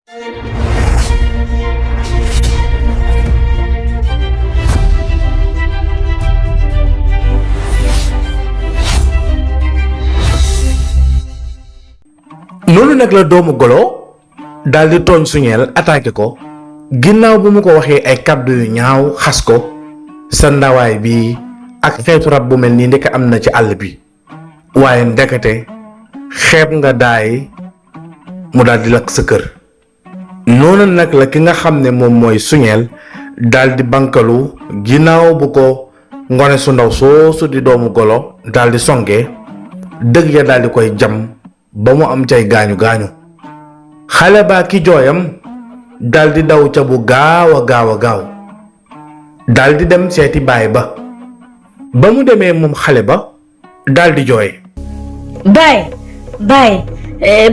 noonu nag la doomu golo daal di tooñ Suñeel attaqué ko ginnaaw bu mu ko waxee ay kàddu yu ñaaw xas ko sa ndawaay bi ak xeetu rab bu mel nii ndeke am na ci àll bi waaye ndekete xeeb nga daay mu daal di lakk sa kër. noonu nag la ki nga xam ne moom mooy Suñeel daal di bankalu ginnaaw bu ko ngone su ndaw soosu di doomu golo daal di songee dëgg ya daal di koy jam ba mu am cay gaañu gaañu. xale baa ki jooyam dal di daw ca bu gaaw a gaaw dal di dem seeti baay ba mu demee moom xale ba dal di jooy. baay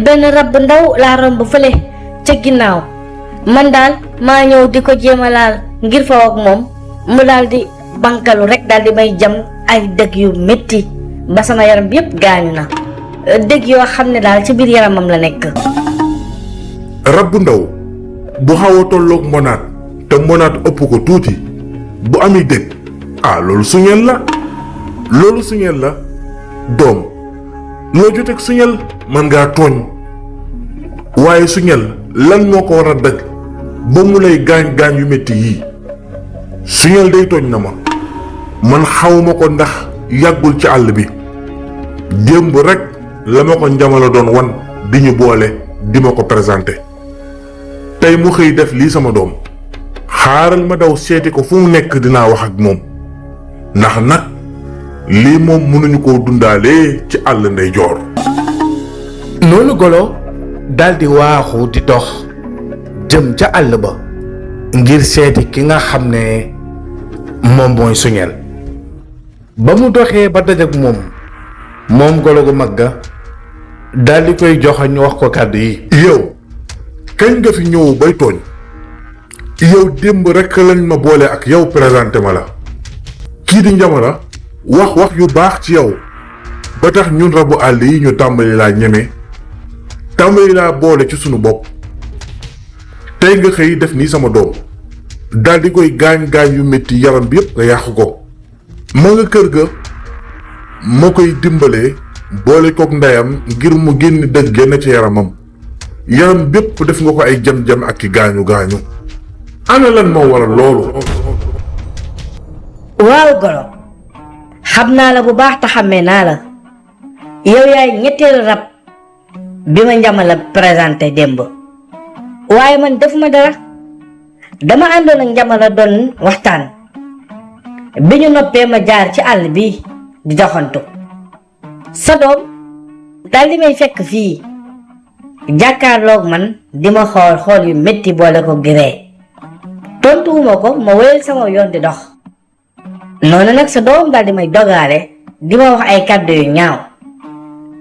benn rab bu ndaw laa romb fële ca ginnaaw man daal maa ñëw di ko jéem a laal ngir faw ak moom mu daal di bankalu rek daal di may jam ay dëgg yu métti ba sama yaram bi yëpp gaañu na dëgg yoo xam ne daal ci biir yaramam la nekk. rab bu ndaw bu xaw a tolloog mbonaat te mbonaat ëpp ko tuuti bu ami dëgg loolu Suñeel la doom loo joteeg Suñeel man ngaa tooñ waaye Suñeel lan moo ko war a dëgg ba mu lay gaañ yu metti yii Suñeel day tooñ na ma man xawma ko ndax yàggul ci àll bi démb rek la ma ko njamala doon wan di ñu boole di ma ko présenté tey mu xëy def lii sama doom xaaral ma daw seeti ko fu mu nekk dinaa wax ak moom ndax nag lii moom mënuñu koo dundaalee ci àll ndey joor. noonu golo daldi waaxu di dox jëm ca àll ba ngir seeti ki nga xam ne moom mooy Suñeel. ba mu doxee ba dajak moom golo gu mag ga daldi koy joxoñ wax ko kàddu yi. yow kañ nga fi ñëw bay tooñ yow démb rekk lañ ma boole ak yow présenté ma la kii di Njamala wax yu baax ci yow ba tax ñun rabu àll yi ñu tàmbali laa ñeme tàmbali laa boole ci sunu bopp tey nga xëy def nii sama doom daldi koy gaañ yu metti yaram bi yépp nga yàq ko ma nga kër ga ma koy dimbalee boole kook ndeyam ngir mu génn dëgg génn ci yaram bépp def nga ko ay jam-jam ak ki gaañu ana lan moo waral loolu. waaw golo xam naa la bu baax te xàmmee naa la yow yaay ñetteelu rab bi ma Njamala présenté démb waaye man defuma dara dama àndoon ak Njamala doon waxtaan bi ñu noppee ma jaar ci àll bi di doxantu sa doom daal di may fekk fii jàkkaarloog man di ma xool yu metti boole ko giree tontuwuma ko ma wéyal sama yoon di dox noonu nag sa doom daal di may dogaale di ma wax ay kàddu yu ñaaw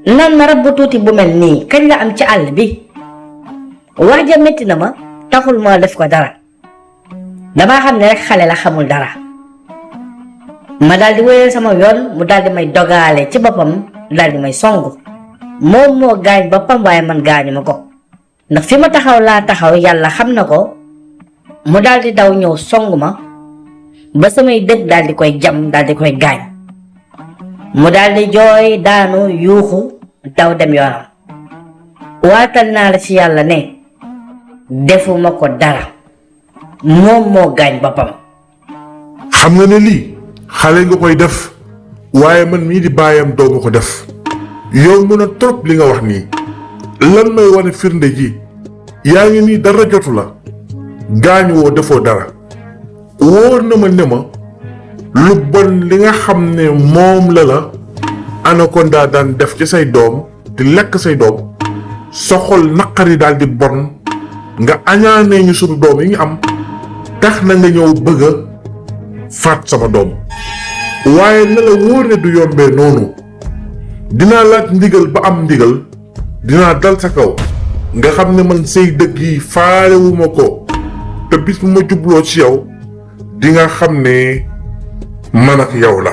nan ma rab bu tuuti bu mel nii kañ la am ci àll bi wax ja metti na ma taxul ma def ko dara damaa xam ne rek xale la xamul dara ma daal di wéyal sama yoon mu daal di may dogaale ci boppam daal di may songu moom moo gaañ boppam waaye man gaañu ma ko ndax fi ma taxaw laa taxaw yàlla xam na ko mu daal di daw ñëw songu ma ba samay dëgg daal di koy jam daal di koy gaañ mu daal di jooy daanu yuuxu daw dem yoonam waatal naa la ci yàlla ne defuma ko dara moom moo gaañ boppam. xam nga ne lii xale nga koy def waaye man mii di baayam doomu ko def yow mën a trop li nga wax nii lan may wane firnde ji yaa ngi nii dara jotu la gaañu woo defoo dara wóor na ma ne ma lu bon li nga xam ne moom la anaconda daan def ci say doom di lekk say doom soxol naqari daal di bon nga añaanee ñu sunu doom yi ñu am tax na nga ñëw bëgg a faat sama doom waaye na la wóor ne du yombee noonu dinaa laaj ndigal ba am ndigal dinaa dal sa kaw nga xam ne man say dëgg yi faalewuma ko te bis bu ma jubloo ci yow di nga xam ne man ak yow la.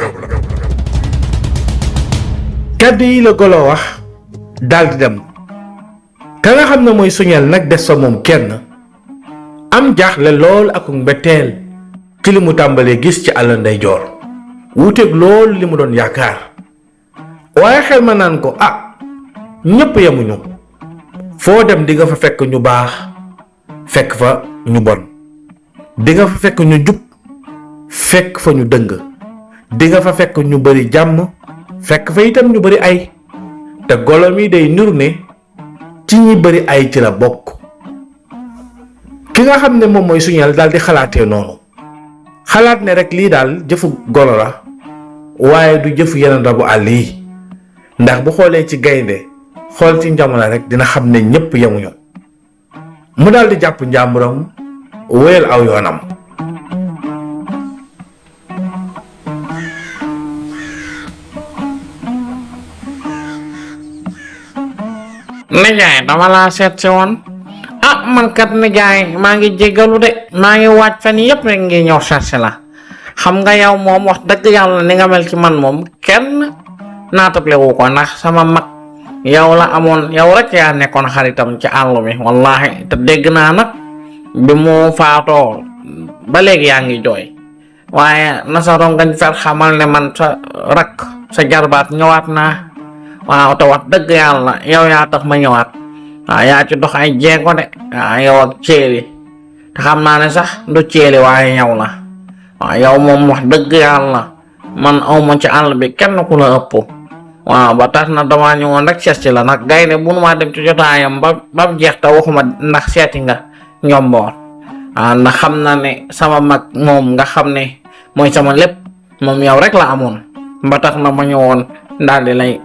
kàddu yi la golo wax daldi dem ka nga xam ne mooy suñel nag des fa moom kenn am jaaxle lool ak mbetteel ci li mu tàmbalee gis ci àll ndeyjoor wuuteeg loolu li mu doon yaakaar waaye xel ma naan ko ñépp yemuñu foo dem di nga fa fekk ñu baax fekk fa ñu bon di nga fa fekk ñu jub fekk fa ñu dëng di nga fa fekk ñu bari jàmm fekk fa itam ñu bari ay te golo mi day niru ne ci ñi bari ay ci la bokk. ki nga xam ne moom mooy suñel daal di xalaatee noonu xalaat ne rek lii daal jëfu golo la waaye du jëfu yeneen rabu àll yi ndax bu xoolee ci gaynde xool ci njamala rek dina xam ne ñépp yemuñu mu daal di jàpp njàmburam wéyal aw yoonam. nijaay dama laa seet si woon man kat nijaay maa ngi jéggalu de maa ngi waaj fan yépp rek ngi ñëw seet si la xam nga yow moom wax dëgg yàlla ni nga mel ci man moom kenn naatable wu ko ndax sama mag yow la amoon yow rek yaa nekkoon xaritam ci àll bi wallaahi te dégg naa nag bi mu faatoo ba léegi yaa ngi jooy waaye na sa rongañ fer xamal ne man sa rak sa jarbaat ñëwaat naa waaw te wax dëgg yàlla yow yaa tax ma ñëwaat waaw yaa ci dox ay jéego de waaw yow ak ceeli te xam naa ne sax du ceeli waaye yow la waaw yow moom wax dëgg yàlla man awma ci àll bi kenn ku la ëpp waaw ba tax na dama ñëwoon rek seet si la nag gaynde bu nu maa dem ci jotaayam ba jeex te waxuma ndax seeti nga njomboor waaw ndax xam na ne sama mag moom nga xam ne mooy sama lépp moom yow rek la amoon ba tax na ma ñëwoon daal di lay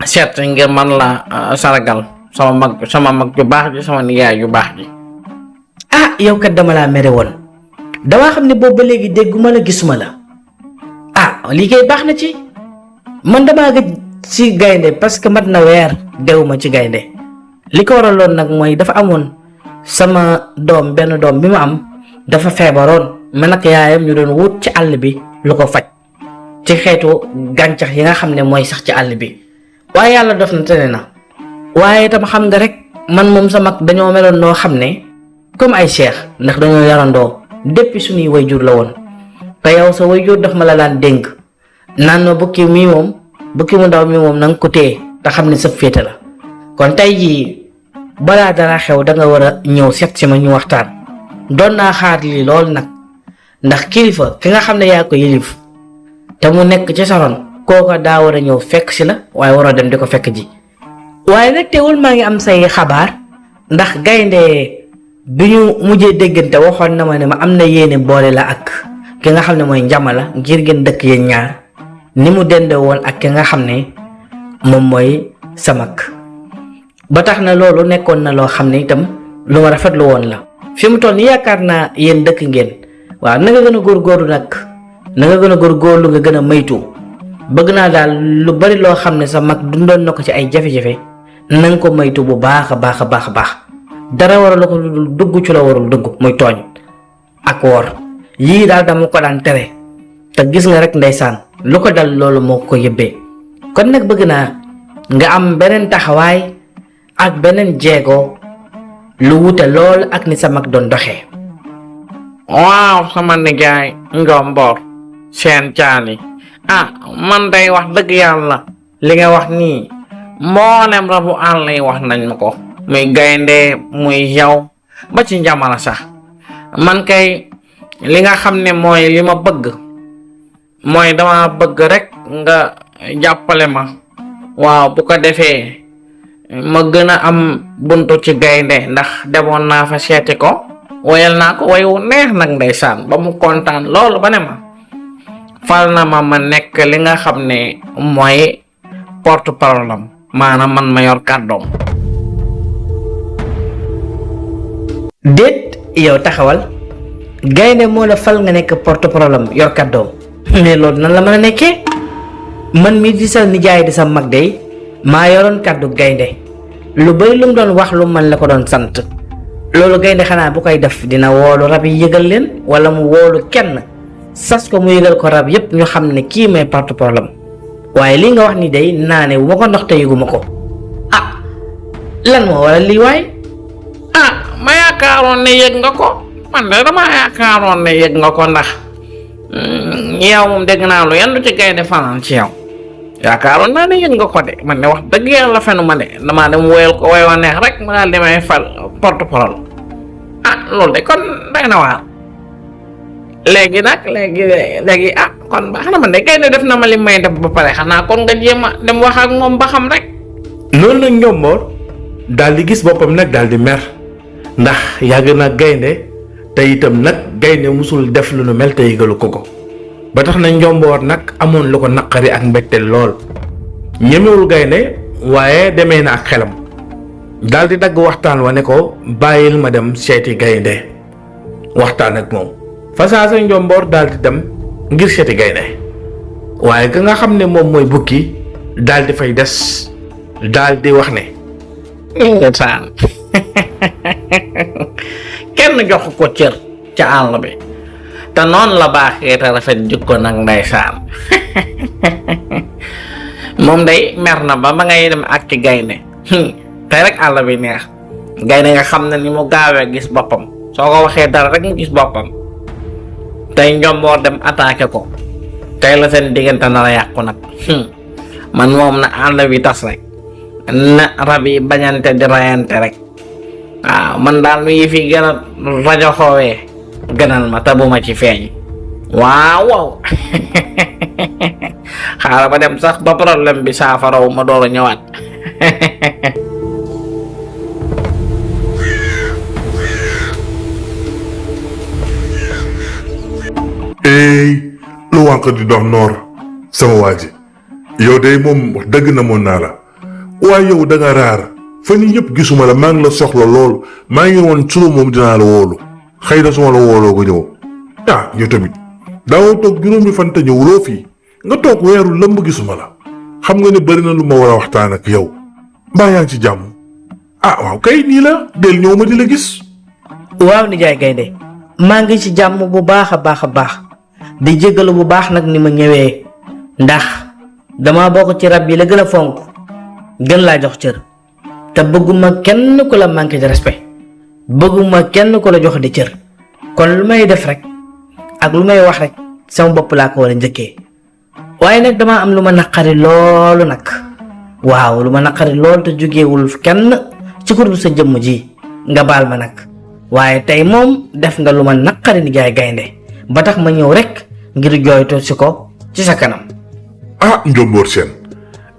seet ngir man la saragal sama mag ju baax ji sama nijaay ju baax ji. yow kat dama laa mere woon damaa xam ne boobu ba léegi dégguma la gisuma la lii kay baax na ci man damaa gëj ci gaynde parce que mat na weer dewuma ci gaynde li ko waraloon nag mooy dafa amoon sama doom benn doom bi ma am dafa feebaroon man ak yaayam ñu doon wut ci àll bi lu ko faj ci xeetu gàncax yi nga xam ne mooy sax ci àll bi waaye yàlla def na tene na waaye itam xam nga rek man moom sa mag dañoo meloon noo xam ne comme ay cheikh ndax dañoo yarandoo depuis suñuy wayjur la woon te yow sa wayjur daf ma la daan dénk naan ma bukki mu ndaw mi moom na nga ko téye te xam ne sa féete la kon tey jii balaa dara xew da nga war a ñëw seet si ma ñu waxtaan doon naa xaar lii lool nag ndax kilifa ki nga xam ne yaa ko yilif te mu nekk ci saroon kooka daa war a ñëw fekk si la waaye waroo dem di ko fekk ji waaye nag teewul maa ngi am say xabaar ndax gaynde bi ñu mujjee déggante waxoon na ma ne ma am na yéene boole la ak ki nga xam ne mooy njamala ngir ngeen dëkk yéen ñaar ni mu dende woon ak ki nga xam ne moom mooy sa mag ba tax na loolu nekkoon na loo xam ne itam lu ma rafetlu woon la fi mu toll nii yaakaar naa yéen dëkk ngeen waaw na nga gën a góorgóorlu nag na nga gën a góorgóorlu nga gën a maytu bëgg naa daal lu bari loo xam ne sa mag dundoon na ko ci ay jafe-jafe na nga ko maytu bu baax a baax a baax a baax dara waral ko lu dugg ci la warul dugg muy tooñ ak woor yii daal dama ko daan tere te gis nga rek ndeysaan lu ko dal loolu moo ko yëbbee kon nag bëgg naa nga am beneen taxawaay ak beneen jeego lu wute lool ak ni sa mag doon doxee. waaw sama nijaay njomboor seen caani man day wax dëgg yàlla li nga wax nii mboolem rabu àll yi wax nañ ma ko muy gaynde muy yow ba ci njamala sax man kay li nga xam ne mooy li ma bëgg mooy dama bëgg rek nga jàppale ma waaw bu ko defee ma gën a am buntu ci gaynde ndax demoon naa fa seeti ko woyal naa ko woyu neex nag ndeysaan ba mu kontaan loolu ba ne ma fal na ma nekk li nga xam ne mooy porte parole am maanaam man ma yor kàddoom. déet yow taxawal gaynde moo la fal nga nekk porte parole am yor kàddoom mais loolu nan la mën a nekkee man mii di sa nijaay di sa mag day maa yoroon kàddu gaynde lu bari lu mu doon wax lu man la ko doon sant loolu gaynde xanaa bu koy def dina woolu rab yi yëgal leen wala mu woolu kenn sas ko mu yëgal ko rab yépp ñu xam ne kii may porte parole am waaye lii nga wax ni day naa ne bu ma ko ndox te yëguma ko lan moo waral lii waay. ma yaakaaroon ne yëg nga ko man de dama yaakaaroon ne yëg nga ko ndax yow moom dégg naa lu yendu ci gaynde fanaan ci yow yaakaaroon naa ne yëg nga ko de man de wax dëgg yàlla fenu ma de damaa dem woyal ko woy wa neex rek ma daal di may fal porte-parole loolu de kon day na waar léegi nag léegi kon baax na man de gaynde def na ma li may def ba pare xanaa kon nga jéem a dem wax ak moom ba xam rek. noonu nag njomboor daal di gis boppam nag daal di mer ndax yàgg na gaynde te itam nag gaynde musul def lu nu mel te yëgalu ko ba tax na njomboor nag amoon lu ko naqari ak mbégteel lool ñemewul gaynde waaye demee na ak xelam daal di dagg waxtaan wa ne ko bàyyil ma dem seeti gaynde waxtaan ak moom fasaasa njomboor daal di dem ngir seeti gaynde waaye ka nga xam ne moom mooy bukki daal di fay des daal di wax ne ndeysaan kenn jox ko cër ca àll bi te noonu la baaxee te rafet jikko nag ndeysaan moom day mer na ba ngay dem ak ci gaynde tey rek àll bi neex gaynde nga xam ne ni mu gaawee gis boppam soo ko waxee dara rek mu gis boppam tey njomboor dem attaqué ko tey la seen diggante nar a yàqu nag man moom na àll bi tas rek na rab yi bañante di rayante rek waaw man daal mi fi gën a rajo xoowee gënal ma te bu ma ci feeñ waaw xaaral ba dem sax ba problème bi saafaraw ma door a ñëwaat. lu wànq di dox noor sama waa ji yow de moom wax dëgg na moon naa la waaye yow da nga raar fan yii yëpp gisuma la maa ngi la soxla lool maa ngi woon suba moom dinaa la woolu xëy na suma la wooloo ko ñëw yow tamit daawoo toog juróomi fan te ñëwuloo fii nga toog weeru lëmb gisuma la xam nga ne bari na lu ma war a waxtaan ak yow mbaa yaa ngi ci jàmm waaw kay nii la del ñëw ma di la gis. waaw nijaay gaynde maa ngi ci jàmm bu baax a baax di jéggalu bu baax nag ni ma ñëwee ndax dama bokk ci rab yi la gën a fonk gën laa jox cër te bëgguma kenn ku la manqué de respect bëgguma kenn ku la jox di cër kon lu may def rek ak lu may wax rek sama bopp laa ko war a njëkkee waaye nag dama am lu ma naqari loolu nag waaw lu ma naqari loolu te jógeewul kenn ci kur sa jëmm ji nga baal ma nag waaye tey moom def nga lu ma naqari nijaay gaynde ba tax ma ñëw rek ngir jooytu si ko ci sa kanam. Njomboor Seen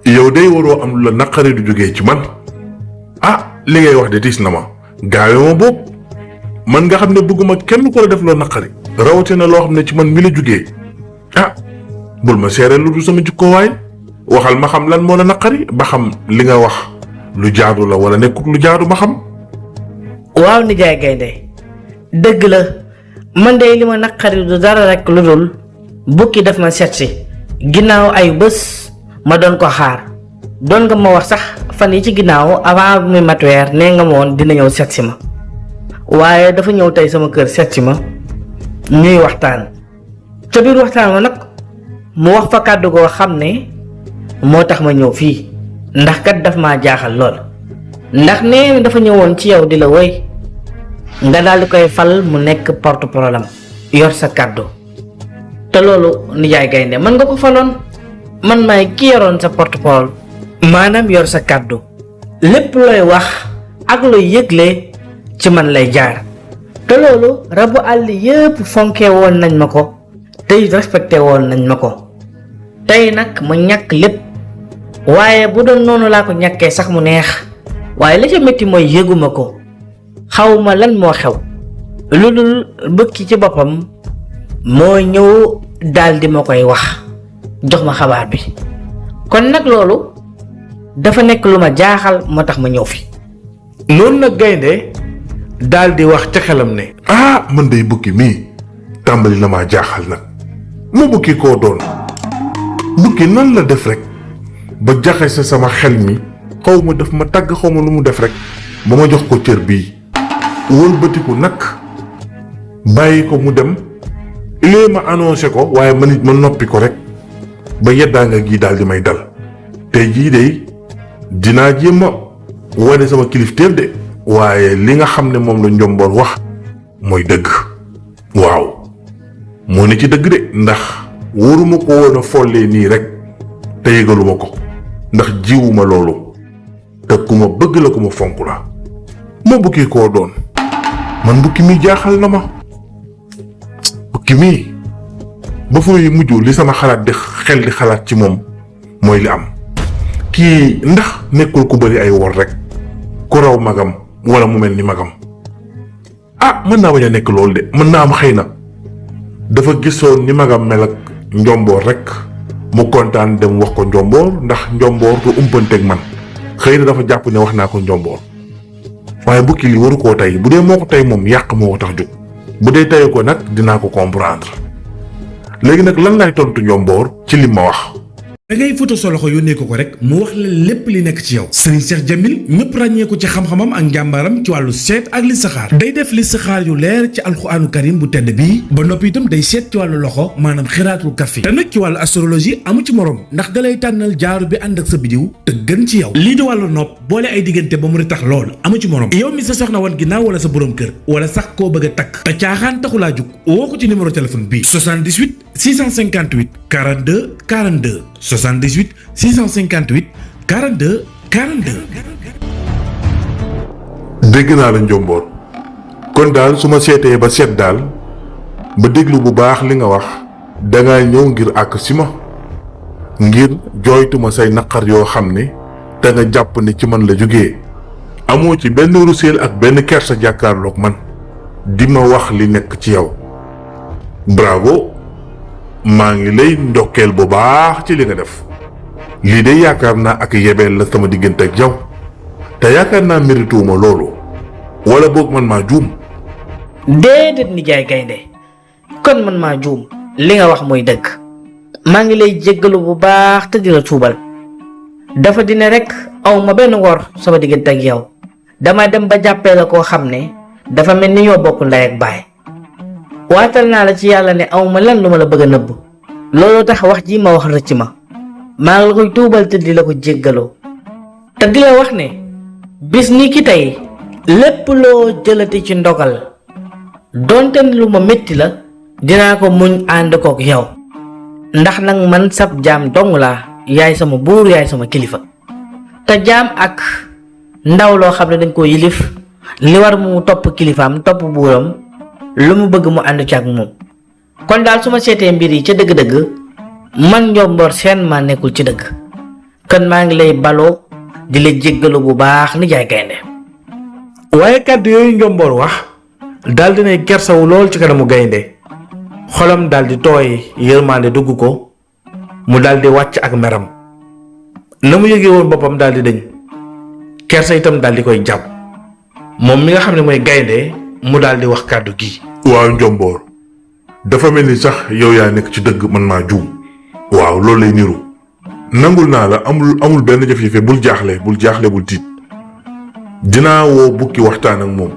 yow day waroo am lu la naqari du jógee ci man li ngay wax de tiis na ma gaawe ma boobu man nga xam ne bëgguma kenn ko la def loo naqari rawatina loo xam ne ci man mi la jógee bul ma seereel lu du sama jikkoowaay waxal ma xam lan moo la naqari ba xam li nga wax lu jaadu la wala nekkut lu jaadu ma xam. waaw nijaay gaynde dëgg la man de li ma naqari du dara rek lu dul bukki daf ma seet si ginnaaw ay bés ma doon ko xaar doon nga ma wax sax fan yi ci ginnaaw avant muy mat weer nee nga ma woon dina ñëw seet si ma waaye dafa ñëw tey sama kër seet si ma ñuy waxtaan ca biir waxtaan ma nag mu wax fa kàddu goo xam ne moo tax ma ñëw fii ndax kat daf maa jaaxal lool ndax nee dafa ñëwoon ci yow di la woy nga daal di koy fal mu nekk porte-parole am yor sa kàddu te loolu nijaay gaynde man nga ko faloon man maay ki yoroon sa porte-parole maanaam yor sa kàddu lépp looy wax ak looy yëgle ci man lay jaar te loolu rabu àll yépp fonkee woon nañ ma ko tey respecté woon nañ ma ko tey nag ma ñàkk lépp waaye bu doon noonu laa ko ñàkkee sax mu neex waaye la ca métti mooy yëguma ko xawma lan moo xew lu dul bëkki ci boppam moo ñëw daldi ma koy wax jox ma xabaar bi kon nag loolu dafa nekk lu ma jaaxal moo tax ma ñëw fi. noonu nag gaynde daal di wax ca xelam ne man day bukki mii tàmbali na maa jaaxal nag mu bukki koo doon bukki nan la def rek ba jaxase sama xel mi xaw ma daf ma tàgg xaw ma lu mu def rek ba ma jox ko cër bii wëlbatiku nag bàyyi ko mu dem ilee ma annoncé ko waaye man it ma noppi ko rek ba yeddaa nga gii daal di may dal tey jii de dinaa jéem a wane sama kilifteef de waaye li nga xam ne moom la njomboor wax mooy dëgg. waaw moo ne ci dëgg de ndax wóoruma ko woon a follee nii rek te yëgaluma ko ndax jiwuma loolu te ku ma bëgg la ku ma fonk la. ma bukki koo doon man bukki mi jaaxal na ma. bukki mi ba fu muy mujj li sama xalaat di xel di xalaat ci moom mooy li am. kii ndax nekkul ku bari ay wor rek ku raw magam wala mu mel ni magam. mën naa bañ a nekk loolu de mën naa am xëy na dafa gisoon ni magam mel ak njomboor rek mu kontaan dem wax ko njomboor ndax njomboor du umpanteeg man xëy na dafa jàpp ne wax naa ko njomboor. waaye bukki li waru koo tey bu dee moo ko tey moom yàq moo ko tax jóg bu dee tey ko nag dinaa ko comprendre. léegi nag lan laay tontu njomboor ci lim ma wax. da ngay photo sa loxo yónnee ko rek mu wax la lépp li nekk ci yow. Serigne Cheikh Jamil ñëpp ràññee ko ci xam-xamam ak njàmbaaram ci wàllu seet ak listixaar day def listixaar yu leer ci alxuraanu karim bu tedd bii ba noppi itam day seet ci wàllu loxo maanaam xiraatul kafi te nag ci wàllu astrologie amu ci morom ndax dalay tànnal jaaru bi ànd ak sa bidiw te gën ci yow. lii di wàllu nopp boole ay diggante ba mu di tax lool amu ci morom yow mi sa soxna wan ginnaaw wala sa borom kër wala sax koo bëgg a takk te caaxaan taxulaa jug woo ko ci numéro téléphone bii 78 658 42 42 78 658 42 42. dégg naa la njomboor kon daal su ma seetee ba seet daal ba déglu bu baax li nga wax dangaa ñëw ngir àkk si ma ngir jooytuma say naqar yoo xam ne te nga jàpp ne ci man la jógee amoo ci benn ruseel ak benn kersa jàkkaarloog man di ma wax li nekk ci yow. bravo maa ngi lay ndokkeel bu baax ci li nga def lii de yaakaar naa ak yebeel la sama diggante ak yow te yaakaar naa mérituwuma loolu wala boog man maa juum. déedéet nijaay gaynde kon man maa juum li nga wax mooy dëgg maa ngi lay jéggalu bu baax te di la tuubal dafa dina rek aw ma benn ngor sama diggante ak yow dama dem ba jàppee la koo xam ne dafa mel ni ñoo bokk ndey ak baay waatal naa la ci yàlla ne aw ma lan lu ma la bëgg a nëbb looloo tax wax ji ma wax rëcc ma maa ngi la koy tuubal te di la ko jéggaloo te di la wax ne bis ni ki tey lépp loo jëlati ci ndogal donte ni lu ma métti la dinaa ko muñ ànd kook yow ndax nag man sab jaam dong laa yaay sama buur yaay sama kilifa te jaam ak ndaw loo xam ne dañ koo yilif li war mu topp kilifaam topp buuram lu mu bëgg mu ànd ci ak moom kon daal su ma seetee mbir yi ca dëgg-dëgg man njomboor seen maa nekkul ci dëgg kon maa ngi lay baloo di la jéggalu bu baax ni jaay gaynde waaye kàddu yooyu njomboor wax daal dinay kersawu lool ci kanamu gaynde xolam daal di tooy yërmaande dugg ko mu daal di wàcc ak meram na mu yëgee woon boppam daal di dëñ kersa itam daal di koy jàpp moom mi nga xam ne mooy gaynde mu daal di wax kàddu gi. waaw njomboor dafa mel ni sax yow yaa nekk ci dëgg man maa juum waaw loolu lay niru nangul naa la amul benn jafe-jafe bul jaaxle bul tiit dinaa woo bukki waxtaan ak moom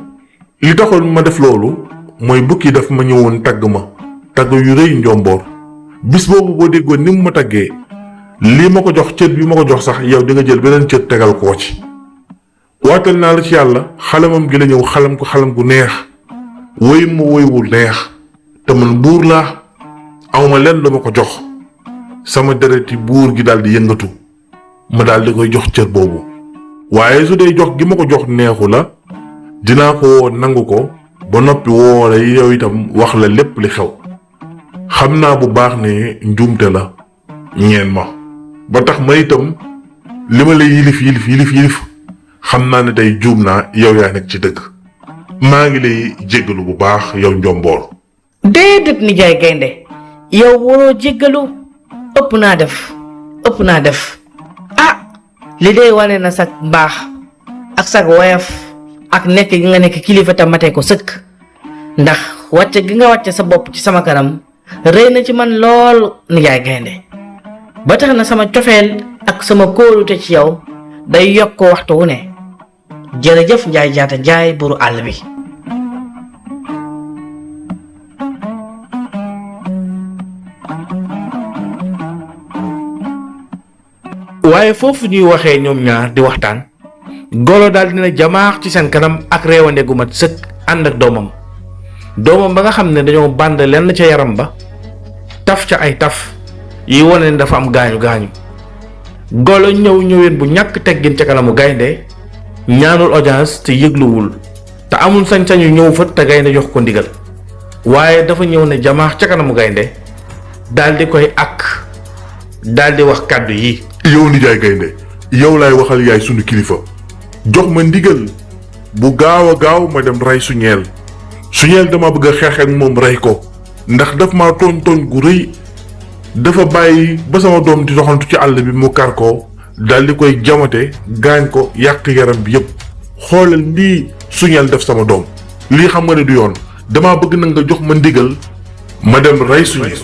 li taxoon ma def loolu mooy bukki daf ma ñëwoon tagg yu rëy njomboor bis boobu boo déggoon ni mu ma taggee lii ma ko jox cër bi ma ko jox sax yow di nga jël beneen cër tegal koo ci waatal naa la ci yàlla xalamam gi la ñëw xalam gu neex woy ma woywul neex te man buur laa awma lenn lu ma ko jox sama dereti buur gi daal di yëngatu ma daal di koy jox cër boobu waaye su dee jox gi ma ko jox neexu la dinaa ko woo nangu ko ba noppi woo la yow itam wax la lépp li xew xam naa bu baax ne njuumte la ñeen ma ba tax ma itam li ma lay yilif xam naa ne tey juum naa yow yaa nekk ci dëgg maa ngi lay jéggalu bu baax yow njomboor. déedéet nijaay gaynde yow waroo jéggalu ëpp naa def li dee wane na sag mbaax ak sag woyof ak nekk gi nga nekk kilifa te matee ko sëkk ndax wàcce gi nga wàcce sa bopp ci sama kanam rëy na ci man lool nijaay gaynde ba tax na sama cofeel ak sama kóolute ci yow day yokk waxtu wu ne jërëjëf njaay jaata njaay buru àll bi. waaye foofu ñuy waxee ñoom ñaar di waxtaan golo daal dina jamaax ci seen kanam ak reewande gu mat sëkk ànd ak doomam ba nga xam ne dañoo bànd lenn ca yaram ba taf ca ay taf yi wane ne dafa am gaañu golo ñëween bu ñàkk teggin ca kanamu gaynde ñaanul audience te yëgluwul te amul sañ-sañu ñëw fa te gaynde jox ko ndigal waaye dafa ñëw ne jamaax ca kanamu gaynde daldi koy ak daldi wax kàddu yi. yow nijaay gaynde yow laay waxal yaay sunu kilifa jox ma ndigal bu gaaw a gaaw ma dem rey suñeel dama bëgg a xeex ak moom rey ko ndax daf ma tooñ gu rëy dafa bàyyi ba sama doom di doxantu ci àll bi mu kar ko daldi koy jamate gaañ ko yàq yaram bi yépp xoolal lii suñeel def sama doom lii xam nga ne du yoon dama bëgg na nga jox ma ndigal ma dem rey suñeel